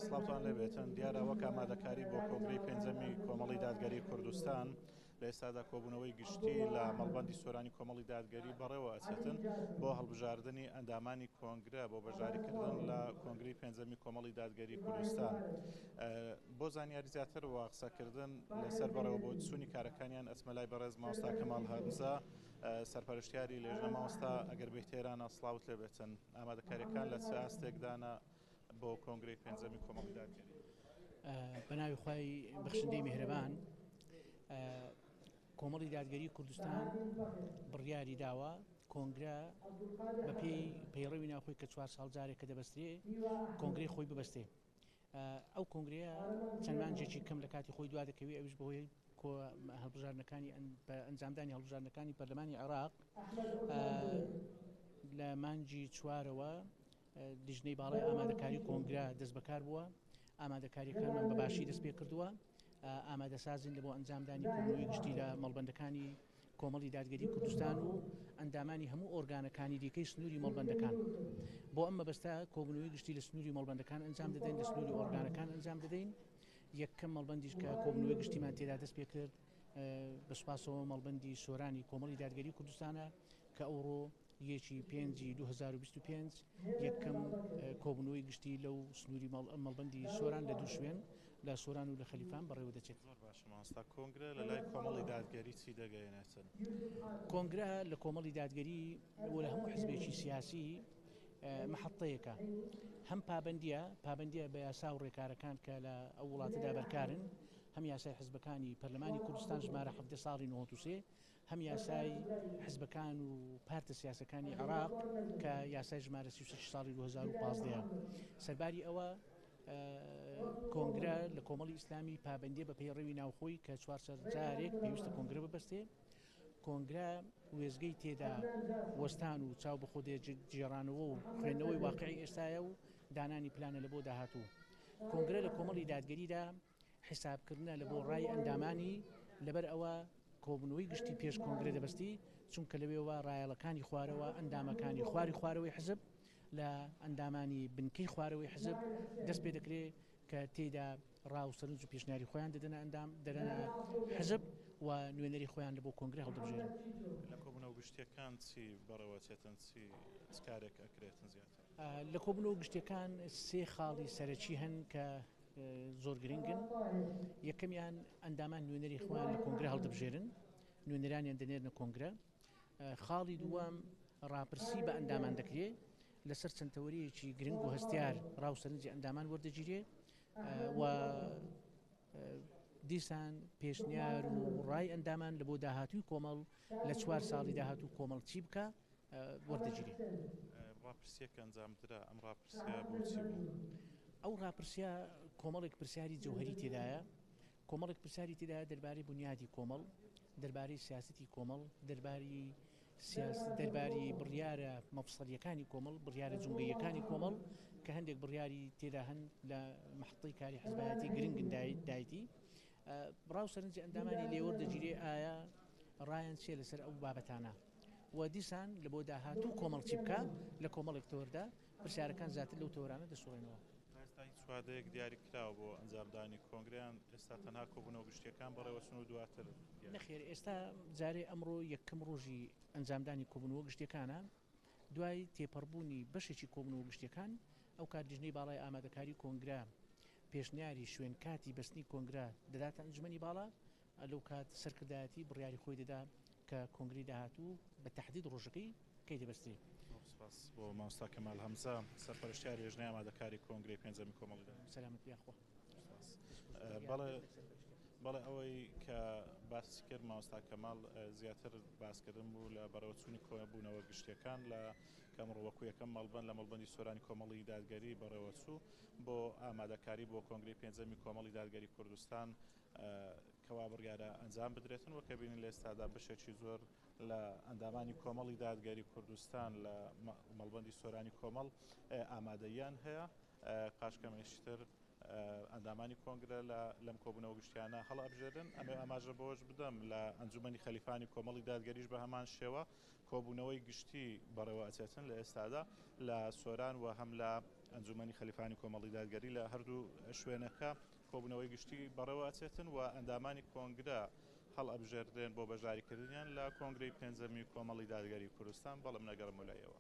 سڵاوتان لێبێتن. دیارە وەک ئامادەکاری بۆ کۆنگرەی پێنجەمی کۆمەڵی دادگەری کوردستان لە ئێستادا کۆبوونەوەی گشتی لە مەڵبەندی سۆرانی کۆمەڵی دادگەری بەڕێوە ئەچێتن بۆ هەڵبژاردنی ئەندامانی کۆنگرە بۆ بەشداریکردن لە کۆنگرەی پێنجەمی کۆمەڵی دادگەری کوردستان. بۆ زانیاری زیاتر و قسەکردن لەسەر بەڕێوەبچوونی کارەکانیان ئەچمە لای بەڕێز مامۆستا کەمال هەمزە سەرپەرشتیاری لێژنە. مامۆستا ئەگەر بێیتە ئێرانە سڵاوت لێبێتن. ئامادەکاریەکان لە چ ئاستێکدانە بۆ کۆنگرەی پێنجەمی کۆمەڵی دادگەری؟ بە ناوی خوای بەخشندەی میهرەبان. کۆمەڵی دادگەری کوردستان بڕیاری داوە کۆنگرە بەپێی پەیڕەوی ناوخۆی کە چوار ساڵ جارێک کە دەبەسترێ کۆنگرەی خۆی ببەستێ. ئەو کۆنگرەیە چەند مانجێکی کەم لە کاتی خۆی دوا دەکەوێت، ئەویش بەهۆی هەڵبژاردنەکانی ئەنجامدانی هەڵبژاردنەکانی پەرلەمانی عێراق لە مانگی چوارەوە. لیژنەی باڵای ئامادەکاری کۆنگرە دەستبەکار بووە، ئامادەکاریەکانمان بە باشی دەست پێ کردووە، ئامادەسازین لە بۆ ئەنجامدانی کۆبوونەوەی گشتی لە مەڵبەندەکانی کۆمەڵی دادگەری کوردستان و ئەندامانی هەموو ئۆرگانەکانی دیکەی سنووری مەڵبەندەکان. بۆ ئەم مەبەستە کۆبوونەوەی گشتی لە سنووری مەڵبەندەکان ئەنجام دەدەین، لە سنووری ئۆرگانەکان ئەنجام دەدەین. یەکەم مەڵبەندیش کە کۆبوونەوەی گشتیمان تێدا دەست پێ کرد بە سوپاسەوە مەڵبەندی سۆرانی کۆمەڵی دادگەری کوردستانە کە ئەوڕۆ یەکی پێنجی 2025 یەکەم کۆبوونەوەی گشتی لەو سنووری مەڵبەندی سۆران لە دوو شوێن لە سۆران و لە خەلیفان بەڕێوە دەچێت. زۆر باشە مامۆستا، کۆنگرە لە لای کۆمەڵی دادگەری چی دەگەیەنێتن؟ کۆنگرە لە کۆمەڵی دادگەری و لە هەموو حزبێکی سیاسی مەحەتەیەکە، هەم پابەندییە، پابەندییە بە یاسا و ڕێکارەکان کە لە ئەو وڵاتەدا بەرکارن، هەم یاسای حزبەکانی پەرلەمانی کوردستان ژمارە 17 ساڵی 93، هەم یاسای حزبەکان و پارتە سیاسەکانی عێراق کە یاسای ژمارە 36 ساڵی 2015. سەرباری ئەوە کۆنگرە لە کۆمەڵی ئیسلامی پابەندیە بە پەیڕەوی ناوخۆی کە چوار سەر جارێک پێویستە کۆنگرە ببەستێ. کۆنگرە وێزگەی تێدا وەستان و چاو بەخۆ گێڕانەوە و خوێندنەوەی واقعی ئێستایە و دانانی پلانە لە بۆ داهاتوو. کۆنگرە لە کۆمەڵی دادگەریدا حیسابکردنە لە بۆ ڕای ئەندامانی، لەبەر ئەوە کۆبوونەوەی گشتی پێش کۆنگرە دەبەستی، چونکە لەوێوە ڕایەڵەکانی خوارەوە، ئەندامەکانی خواری خوارەوەی حزب، لە ئەندامانی بنکەی خوارەوەی حزب دەست پێ دەکرێ کە تێیدا ڕا و سەرنج و پێشنیاری خۆیان دەدەنە ئەندام دەدەنە حزب و نوێنەری خۆیان لە بۆ کۆنگرە هەڵدەبژێرن. لە کۆبوونەوە گشتییەکان چی بەڕێوەچێتن، چی چ کارێک ئەکرێتن زیاتر؟ لە کۆبوونەوە گشتییەکان سێ خاڵی سەرەکی هەن کە زۆر گرنگن. یەکەمیان ئەندامان نوێنەری خۆیان لە کۆنگرە هەڵدەبژێرن، نوێنەرانیان دەنێرنە کۆنگرە. خاڵی دووەم ڕاپرسی بە ئەندامان دەکرێ لەسەر چەند تەوەرەیەکی گرنگ و هەستیار ڕا و سەرنجی ئەندامان وەردەگیرێ و دیسان پێشنیار و ڕای ئەندامان لە بۆ داهاتووی کۆمەڵ لە چوار ساڵی داهاتوو کۆمەڵ چی بکە وەردەگیرێ. ڕاپرسیەک ئەنجامدرا، ئەم ڕاپرسیە بۆچی بوو؟ ئەو ڕاپرسیە کۆمەڵێک پرسیاری جەوهەری تێدایە، کۆمەڵێک پرسیاری تێدایە دەربارەی بونیادی کۆمەڵ، دەربارەی سیاسەتی کۆمەڵ، دەرباری دەرباری بڕیارە مەفسەلیەکانی کۆمەڵ، بڕیارە جومگەییەکانی کۆمەڵ کە هەندێک بڕیاری تێدا هەن لە مەحەتەی کاری حزبایەتی گرنگن دایتی. ڕاو سەرنجی ئەندامانی لێوەردەگیرێ ئایا ڕایان چیە لەسەر ئەو بابەتانە و دیسان لە بۆ داهاتوو کۆمەڵ چی بکا لە کۆمەڵێک تەوەردا پرسیارەکان زیاتر لەو تەوەرانە دەسوڕێنەوە. تا ئێستا هیچ وادەیەک دیاری کراوە بۆ ئەنجامدانی کۆنگرە یان ئێستا تەنها کۆبوونەوە گشتییەکان بەڕێوەچن و دواتر دیاری؟ نەخێر ئێستا جارێ ئەمڕۆ یەکەم ڕۆژی ئەنجامدانی کۆبوونەوە گشتییەکانە، دوای تێپەڕبوونی بەشێکی کۆبوونەوە گشتییەکان ئەوکات لیژنەی باڵای ئامادەکاری کۆنگرە پێشنیاری شوێن کاتی بەستنی کۆنگرە دەداتە ئەنجومەنی باڵا، لەو کات سەرکردایەتی بڕیاری خۆی دەدا کە کۆنگرەی داهاتوو بە تەحدید ڕۆژەکەی کەی دەبەسترێ. زۆر سوپاس بۆ مامۆستا کەمال هەمزە سەرپەرشتیاری لێژنەی ئامادەکاری کۆنگرەی پێنجەمی کۆمەڵی دادگەری. سەلامەت بی یاخوا. سوپاس. بەڵێ بەڵێ ئەوەی کە باسی کرد مامۆستا کەمال زیاتر باسکردن بوو لە بەڕێوەچوونی کۆبوونەوە گشتیەکان لە کە ئەمڕۆ وەکو یەکەم مەڵبەند لە مەڵبەندی سۆرانی کۆمەڵی دادگەری بەڕێوەچوو بۆ ئامادەکاری بۆ کۆنگرەی پێنجەمی کۆمەڵی دادگەری کوردستان کەوا بڕیارە ئەنجام بدرێتن وەک بینین لە ئێستادا بەشێکی زۆر لە ئەندامانی کۆمەڵی دادگەری کوردستان لە مەڵبەندی سۆرانی کۆمەڵ ئامادەییان هەیە پاش کەمێکتر ئەندامانی کۆنگرە لە لەم کۆبوونەوە گشتیانە هەڵئەبژێرن. ئەمەوێ ئاماژە بەوەش بدەم لە ئەنجومەنی خەلیفانی کۆمەڵی دادگەریش بە هەمان شێوە کۆبوونەوەی گشتی بەڕێوە ئەچێتن لە ئێستادا لە سۆران و هەم لە ئەنجومەنی خەلیفانی کۆمەڵی دادگەری لە هەردوو شوێنەکە کۆبوونەوەی گشتی بەڕێوە ئەچێتن و ئەندامانی کۆنگرە هەڵئەبژێردرێن بۆ بەشداریکردنیان لە کۆنگرەی پێنجەمی کۆمەڵی دادگەری کوردستان. بەڵێ من ئەگەڕێمەوە لای ئێوە.